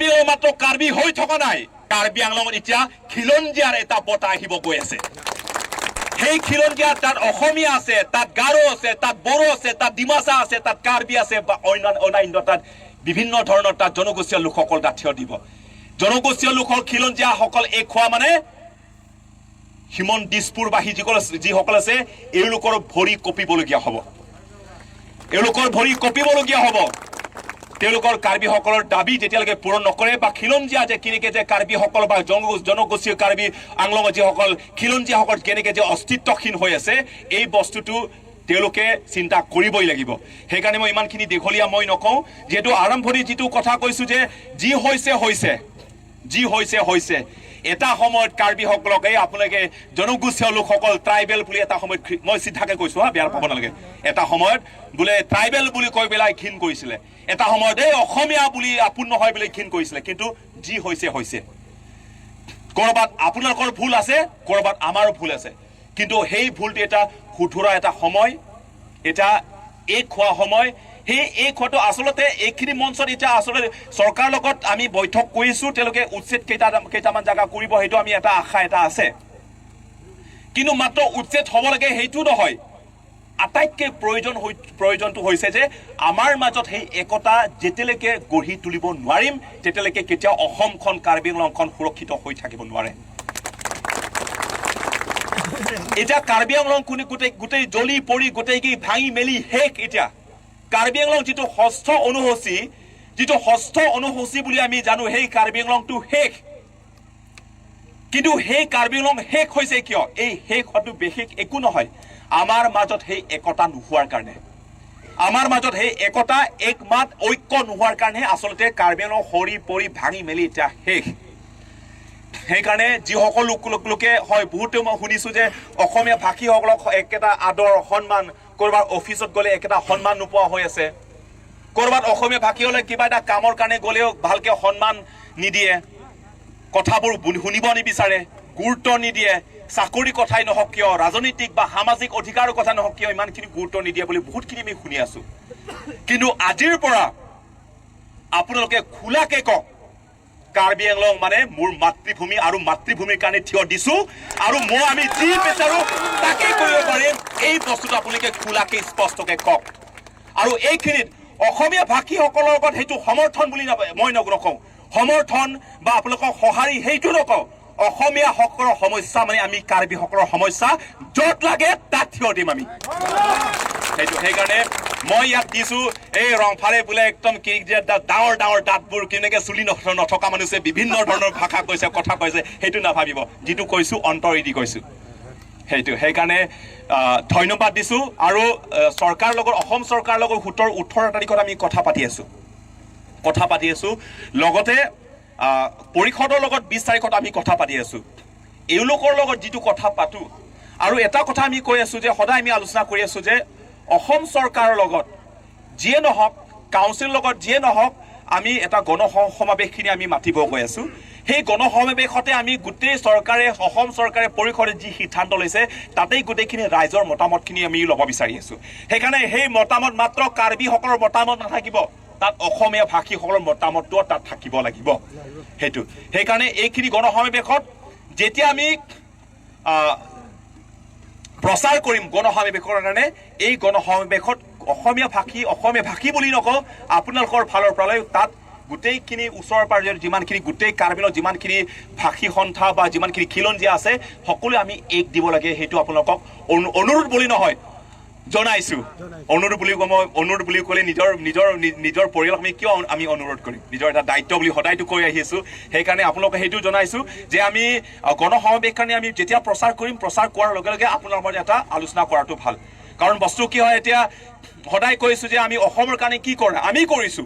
কাৰ্বি আংলং মাত্ৰ কাৰ্বি হৈ থকা নাই, কাৰ্বি আংলঙত এতিয়া খিলঞ্জীয়াৰ এটা বতাহ আহিব গৈ আছে। সেই খিলঞ্জীয়া তাত অসমীয়া আছে, তাত গাৰো আছে, তাত বড়ো আছে, তাত ডিমাচা আছে, তাত কাৰ্বি আছে বা অন্যান্য তাত বিভিন্ন ধৰণৰ তাত জনগোষ্ঠীয় লোকসকল তাত থিয় দিব। জনগোষ্ঠীয় লোকসকল, খিলঞ্জীয়াসকল এক হোৱা মানে হিমন্ত দিছপুৰবাসী যিসকল আছে, এওঁলোকৰ ভৰি কঁপিবলগীয়া হ'ব, এওঁলোকৰ ভৰি কঁপিবলগীয়া হ'ব। তেওঁলোকৰ কাৰ্বিসকলৰ দাবী যেতিয়ালৈকে পূৰণ নকৰে বা খিলঞ্জীয়া যে কেনেকে যে কাৰ্বিসকল বা জনগোষ্ঠীয় কাৰ্বি আংলঙৰ যিসকল খিলঞ্জীয়াসকল কেনেকে যে অস্তিত্বহীন হৈ আছে, এই বস্তুটো তেওঁলোকে চিন্তা কৰিবই লাগিব। সেইকাৰণে মই ইমানখিনি দীঘলীয়া মই নকওঁ, যিহেতু আৰম্ভণি যিটো কথা কৈছোঁ যে যি হৈছে হৈছে, যি হৈছে হৈছে। এটা সময়ত কাৰ্বিসকলক এই আপোনালোকে জনগোষ্ঠীয় লোকসকল ট্ৰাইবেল বুলি এটা সময়ত মই চিধাকে কৈছো হা, বেয়া পাব নালাগে, এটা সময়ত বোলে ট্ৰাইবেল বুলি কৈ পেলাই ঘিণ কৰিছিলে, এটা সময়ত এই অসমীয়া বুলি আপোন নহয় বুলি ঘিণ কৰিছিলে। কিন্তু যি হৈছে হৈছে। ক'ৰবাত আপোনালোকৰ ভুল আছে, ক'ৰবাত আমাৰো ভুল আছে, কিন্তু সেই ভুলটো এটা শুধৰা এটা সময়, এটা এক হোৱা সময়। সেই এক হোৱাটো আচলতে এইখিনি মঞ্চত এতিয়া আচলতে চৰকাৰৰ লগত আমি বৈঠক কৰিছোঁ, তেওঁলোকে উচ্ছেদ কেইটামান জেগা কৰিব, সেইটো আমি এটা আশা এটা আছে। কিন্তু মাত্ৰ উচ্ছেদ হ'ব লাগে সেইটো নহয়, আটাইতকৈ প্ৰয়োজনটো হৈছে যে আমাৰ মাজত সেই একতা যেতিয়ালৈকে গঢ়ি তুলিব নোৱাৰিম, তেতিয়ালৈকে কেতিয়াও অসমখন, কাৰ্বি আংলংখন সুৰক্ষিত হৈ থাকিব নোৱাৰে। এতিয়া কাৰ্বি আংলং কোনে গোটেই গোটেই জ্বলি পৰি গোটেই কি ভাঙি মেলি শেষ। এতিয়া কাৰ্বি আংলং যিটো ষষ্ঠ অনুসূচী, যিটো ষষ্ঠ অনুসূচী বুলি আমি জানো, সেই কাৰ্বি আংলংটো শেষ। কিন্তু সেই কাৰ্বি আংলং শেষ হৈছে কিয়? এই শেষ হোৱাটো বিশেষ একো নহয়, আমাৰ মাজত সেই একতা নোহোৱাৰ কাৰণে, আমাৰ মাজত সেই একতা, একমাত, ঐক্য নোহোৱাৰ কাৰণে আচলতে কাৰ্বি আংলং সৰি পৰি ভাঙি মেলি এতিয়া শেষ। সেইকাৰণে যিসকল লোকে হয়, বহুতে মই শুনিছোঁ যে অসমীয়া ভাষীসকলক একেটা আদৰ সন্মান, ক'ৰবাত অফিচত গ'লে একেটা সন্মান নোপোৱা হৈ আছে, ক'ৰবাত অসমীয়া ভাষী হ'লে কিবা এটা কামৰ কাৰণে গ'লেও ভালকে সন্মান নিদিয়ে, কথাবোৰ শুনিব নিবিচাৰে, গুৰুত্ব নিদিয়ে, চাকৰি কথাই নহওক কিয়, ৰাজনৈতিক বা সামাজিক অধিকাৰৰ কথা নহওক কিয়, ইমানখিনি গুৰুত্ব নিদিয়ে বুলি বহুতখিনি আমি শুনি আছো। কিন্তু আজিৰ পৰা আপোনালোকে খোলাকে কওক, কাৰ্বি আংলং মানে মোৰ মাতৃভূমি আৰু মাতৃভূমিৰ কাৰণে থিয় দিছো আৰু মই আমি যি বিচাৰো তাকে কৰিব পাৰিম। এই বস্তুটো আপোনালোকে খোলাকে স্পষ্টকে কওক। আৰু এইখিনিত অসমীয়া ভাষীসকলৰ লগত সেইটো সমৰ্থন বুলি মই নকওঁ, সমৰ্থন বা আপোনালোকক সঁহাৰি সেইটো নকওঁ। অসমীয়াসকলৰ সমস্যা মানে আমি কাৰ্বিসকলৰ সমস্যা, য'ত লাগে তাত থিয় দিম আমি সেইটো। সেইকাৰণে মই ইয়াত দিছো, এই ৰংফালে বোলে একদম কি যে ডাঙৰ ডাঙৰ দাঁতবোৰ, কেনেকে চুলি নথকা মানুহে বিভিন্ন ধৰণৰ ভাষা কৈছে, কথা কৈছে, সেইটো নাভাবিব। যিটো কৈছো অন্তৰেদি কৈছো সেইটো। সেইকাৰণে ধন্যবাদ দিছো। আৰু চৰকাৰৰ লগত, অসম চৰকাৰৰ লগত 17, 18 তাৰিখত আমি কথা পাতি আছো, কথা পাতি আছো। লগতে পৰিষদৰ লগত 20 তাৰিখত আমি কথা পাতি আছো। এওঁলোকৰ লগত যিটো কথা পাতো, আৰু এটা কথা আমি কৈ আছো যে সদায় আমি আলোচনা কৰি আছো যে অসম চৰকাৰৰ লগত যিয়ে নহওক, কাউন্সিলৰ লগত যিয়ে নহওক, আমি এটা গণ সমাৱেশখিনি আমি মাতিব গৈ আছো। সেই গণসমাৱেশতে আমি গোটেই চৰকাৰে, অসম চৰকাৰে, পৰিষদে যি সিদ্ধান্ত লৈছে, তাতেই গোটেইখিনি ৰাইজৰ মতামতখিনি আমি ল'ব বিচাৰি আছো। সেইকাৰণে সেই মতামত মাত্ৰ কাৰ্বিসকলৰ মতামত নাথাকিব, তাত অসমীয়া ভাষীসকলৰ মতামতটোও তাত থাকিব লাগিব সেইটো। সেইকাৰণে এইখিনি গণসমাৱেশত যেতিয়া আমি প্ৰচাৰ কৰিম গণসমাৱেশৰ কাৰণে, এই গণসমাৱেশত অসমীয়া ভাষী, অসমীয়া ভাষী বুলি নকওঁ, আপোনালোকৰ ফালৰ পৰাই তাত গোটেইখিনি ওচৰ পাজৰে যিমানখিনি গোটেই কাৰ্বিলত যিমানখিনি ভাষী সন্থা বা যিমানখিনি খিলঞ্জীয়া আছে, সকলোৱে আমি এক দিব লাগে। সেইটো আপোনালোকক অনুৰোধ বুলি নহয়, জনাইছো। অনুৰোধ বুলি মই অনুৰোধ বুলি ক'লে নিজৰ পৰিয়ালক আমি কিয় আমি অনুৰোধ কৰিম? নিজৰ এটা দায়িত্ব বুলি সদায়তো কৈ আহিছো। সেইকাৰণে আপোনালোকে সেইটো জনাইছো যে আমি গণসমাৱেশ কাৰণে আমি যেতিয়া প্ৰচাৰ কৰিম, প্ৰচাৰ কৰাৰ লগে লগে আপোনাৰ মাজত এটা আলোচনা কৰাটো ভাল। কাৰণ বস্তু কি হয়, এতিয়া সদায় কৈছো যে আমি অসমৰ কাৰণে কি কৰা আমি কৰিছো,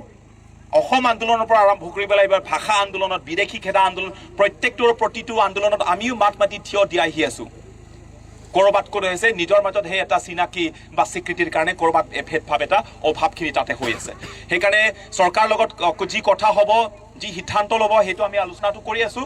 অসম আন্দোলনৰ পৰা আৰম্ভ কৰি পেলাই এইবাৰ ভাষা আন্দোলনত, বিদেশী খেদা আন্দোলন, প্ৰত্যেকটোৰ প্ৰতিটো আন্দোলনত আমিও মাত মাতি থিয় দি আহি আছো। ক'ৰবাত ক'ত হৈছে, নিজৰ মাজত সেই এটা চিনাকি বা স্বীকৃতিৰ কাৰণে ক'ৰবাত ভেদভাৱ এটা অভাৱখিনি তাতে হৈ আছে। সেইকাৰণে চৰকাৰৰ লগত যি কথা হ'ব, যি সিদ্ধান্ত ল'ব, সেইটো আমি আলোচনাটো কৰি আছো।